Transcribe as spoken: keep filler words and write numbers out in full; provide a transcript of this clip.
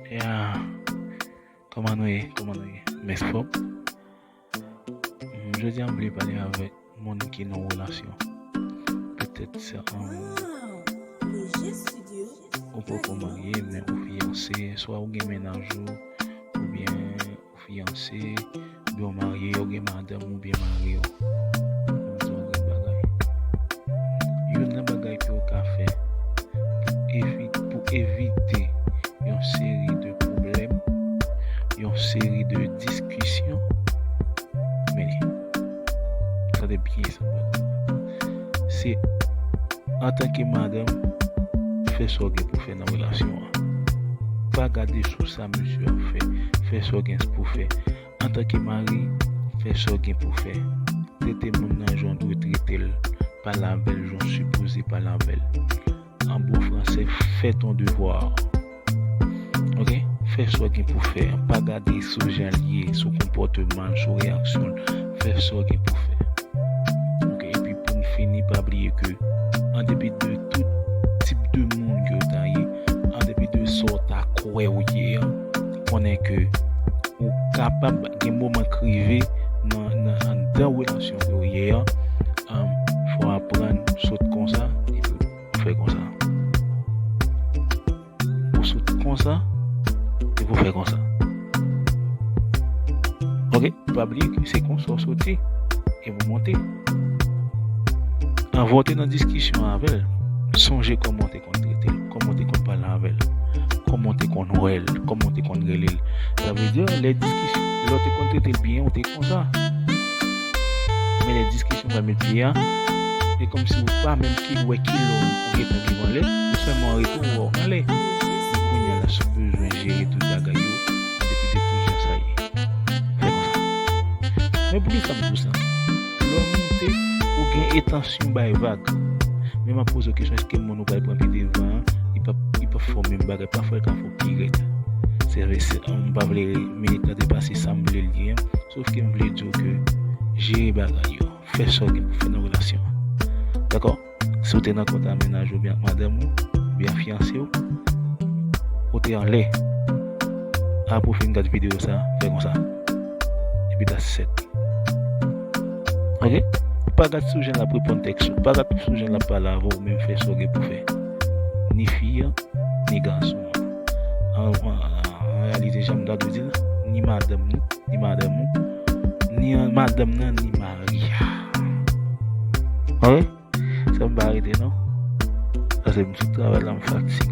Yeah. Kòman nou ye? Kòman nou ye? M anfòm. Mm, jodi a, m vle pale avèk moun ki nan relasyon. Petèt se, um, ou poko marye, men ou fiyanse, swa ou gen mennaj ou, oubyen ou fiyanse, oubyen w marye, ou gen madanm oubyen mari w. Pou m di w yon bagay. Youn nan bagay ke w ka fè pou evi-, pou evite yon seri de pwoblèm, yon seri de diskisyon, men tande byen sa m pral di la. Se antanke madanm, fè sa w gen pou fè nan relasyon an. Pa gade sou sa mesye ap fè, fè sa w gen pou fè. Antanke mari, fè sa w gen pou fè. Trete moun nan jan w dwe trete l. Pale avè l jan w sipoze pale avè l. An bon fransè, fais ton devoir. Ok? Fè sa w gen pou fè. Pa gade sou jan l ye, sou konpòteman l, sou reyaksyon l. Fè sa w gen pou fè. Ok? Epi pou n fini, pa bliye ke, an depi de tout tip de moun ke w ta ye, an depi de sa w ta kwè w ye an, konnen ke ou kapab gen moman k rive nan, nan, anndan relasyon ke w ye an, um, fò w aprann sot konsa, epi w fè konsa. Ou sot konsa, epi w fè konsa. Ok? Pa bliye ke se konsa w soti, epi w monte. Anvan w te nan diskisyon avè l, sonje kòman w te konn trete l, kòman w te konn pale avè l, kòman w te konn wè l, kòman w te konn rele l. Sa vle di, lè diskisyon, lè w te konn trete l byen, w te konsa. Men lè diskisyon pral met pye a, se kòmsi w pa menm ki wè ki lè w gentan viv anlè, ou sèlman rete w wè w anlè. Men kounye a la, si w bezwen jere tout bagay yo, depi de tout jan sa ye. Fè konsa. Men poukisa m di w sa? Lè w monte, ou gen entansyon bay vag. Men m ap poze w kesyon, èske moun ou pral pran pi devan an, li p ap, li p ap fè w menm bagay? Pafwa, l ka fè w pi rèd. Se vre, se, m pa vle minit lan depase sa m vle l ye an. Sof ke m vle di w ke jere bagay yo. Fè sa w gen pou fè nan relasyon an. Dakò? Si w te nan kont a mennaj ou oubyen ak madanm ou, oubyen ak fiyanse w, ou te anlè. Apre w fin gad videyo sa, fè konsa. Epi that's it. Ok? Pa gad sou jan l ap reponn tèks ou. Pa gad sou jan l ap pale avè w, men fè sa w gen pou fè. Ni fi an, ni gason an. An, an, an, an reyalite, jan m ta dwe di l, ni madanm nou, ni madanm ou, ni an, madanm nan, ni mari a. Ok? Sa m pa rete non. Paske m sot travay la, m fatige.